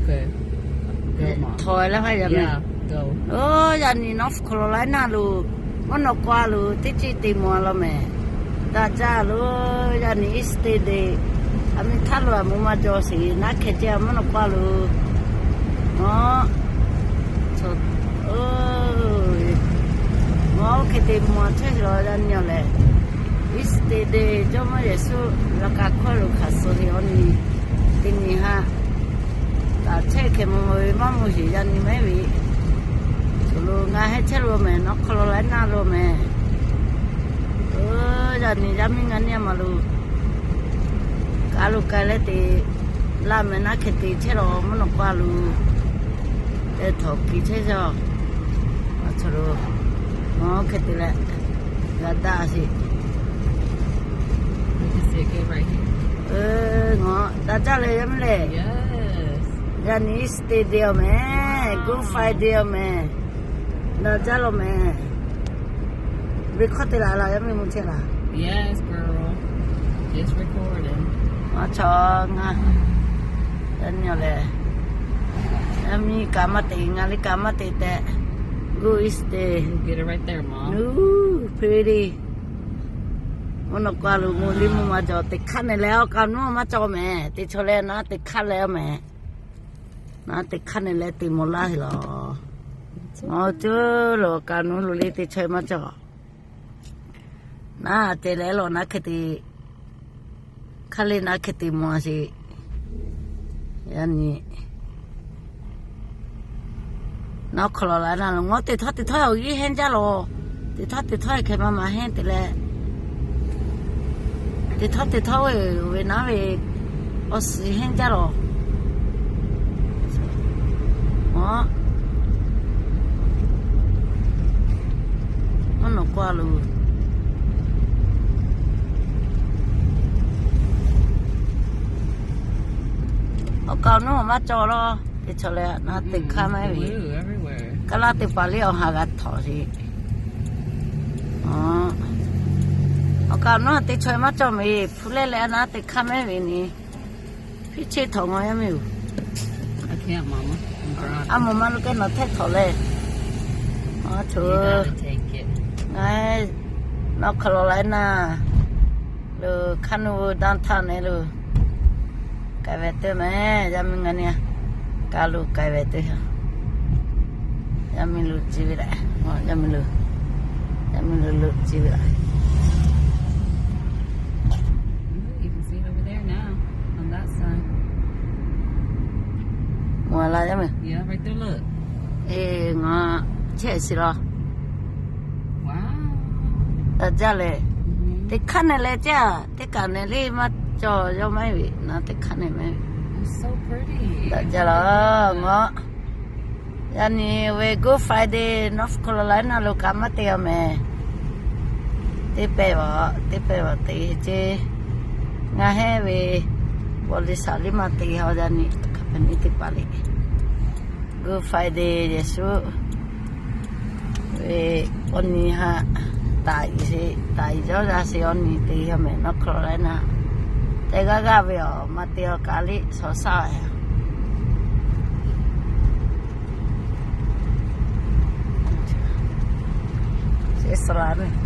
Htaw leh haˉ yaꞈ mehˍ. Oˇ, yaꞈ nyi North Carolina lo, mvuhˇ naw k'aw lo teˇ ceuˬ te mawˬ law mehˍ. Daꞈ jaˇ lo, yaꞈ nyi Easter Day, aˬ miˍ htaˇ lo aˬ mvuhˇ maˇ jaw sheˍ naˉ hkeh ceh mvuhˇ naw k'aw lo, a, ngaˬ oˇ hk'e te mawˬ chehˇ lawˬ yaꞈ nyi awˬ lehˬ, Easter Day Jawˇmawˇ Yeˍsuˆ laꞈ ka hkawˇ lo hkanˍ suh ve awˬ nyi teˇ nyi haꞈ, taꞈ chehˇ hkeh mvuh ve maˇ mvuh sheˍ yaꞈ nyi mehˉ ve, shuˍ lo ngaˬ heh chehˇ lo mehˍ, North Carolina lo mehˍ. Oˇ, yaꞈ nyi yaˇ miˇ ngaˇ nyi ma lo, ka lo k'ai leh te laˇ mehˍ naˉ hkeh te chehˇ lawˬ mvuhˇ naw k'aw lo, te htawnˍ kiˬ chehˇ yaˇ, a, shuˍ lo, ngaˬ oˇ hk'e te leh g'a daꞈ sheˍ. Ngaˬ daꞈ jaˇ leh yaˇ miˇ lehˬ, yaꞈ nyi Easter Day awˬ mehˍ, Good Friday awˬ mehˍ, daꞈ jaˇ lawˬ mehˍ. Record te la la yaˇ miˇ mvuh chehˇ laˬ. Maˇ chaw ngaˬ, yaˇ miˇ awˬ lehˬ, yaˇ miˇ kaꞈ maˇ te, ngaˬ liˇ kaꞈ maˇ te tehꞈ, Good Easter, pretty. Mvuhˇ naw k'aw lo mvuh liˇ mvuh maˇ cawˬ, teˇ hk'aˇ nehˬ leh awˬ kaꞈ nawˉ maˇ cawˬ mehˍ, teˇ chaw leh naˉ teˇ hk'aˇ leh mehˍ. Naˉ teˇ hk'aˇ nehˬ leh te mawˬ laˇ heˆ lawˬ. Ngaˬ ceuˬ lo kaꞈ nawˉ lo le teˇ chaw maˇ cawˬ. Naˉ te leh lawˬ naˉ hk'e te, hk'aˇ le naˉ hk'e te mawˬ sheˍ. Yaꞈ nyi North Carolina lo ngaˬ teˇ htawˇ teˇ htawˇ awˬ g'uˇ hehnˇ jaˇ lawˬ. Teˇ htawˇ teˇ htawˇ hk'e maˇ maˇ hehnˇ te leh, teˇ htawˇ teˇ htawˇ ve, ve naˉ ve awˬ suhˍ hehnˇ jaˇ lawˬ. Mvuhˇ naw k'aw lo awˬ kaꞈ nawˉ maˇ cawˬ lawˬ. Teˇ chaw leh naˉ teˇ hk'aˇ mehˍ ve, kaˇ laˇ teˇ hpaˍ liˇ awˬ ha g'a htawꞈ sheˍ. Awˬ kaꞈ nawˉ teˇ chaw maˇ cawˬ mehˍ, hpu leh leh naˉ teˇ hk'aˇ mehˍ ve nyi. Hpiˇ cheˇ htawꞈ ngaw yaˇ miˇ-oˬ. A mawˬ ma lo kehˉ nawˬ htehˇ htawꞈ leh, a, ngaˬ North Carolina lo hk'aˇ nu downtown nehˬ lo k'ai ve teˇ mehˍ, yaˇ miˇ ngaˬ nyi a, ka lo k'ai ve teˇ, yaˇ miˇ lo ci ve leh, yaˇ miˇ lo, yaˇ miˇ lo lo ci ve leh. Mvuhˇ la yaˇ miˇ, eˬ, ngaˬ chehˇ shiˍ lawˬ. Daꞈ jaˇ leh, teˇ hk'aˇ nehˬ leh ceh, teˇ kaꞈ nehˬ le maˇ cawˬ, yawˇ maˇ heˆ ve naˉ teˇ hk'aˇ nehˬ mehˍ. Daꞈ jaˇ lawˬ ngaˬ. Yaꞈ nyi ve Good Friday North Carolina lo kaꞈ maˇ te a mehˍ. Teˇ pehˍ vaˬ, teˇ pehˍ vaˬ te ceˇ. Ngaˬ hehnˇ ve bawˬ liˇ saˍ liˇ maˇ te a, yaꞈ nyi company teˇ hpaˍ le. Good Friday Yeˍsuˆ ve awˬ nyi haꞈ taˍ iˍ sheˍ, taˍ iˍ yawˇ yaˇ sheˍ awˬ nyi te a mehˍ, North Carolina. Teˇ g'aˇ g'aˇ ve awˬ maˇ te a kaꞈ liˇ shawˍ shaˆ a. Sheˍ saˍ laˍ mehˍ.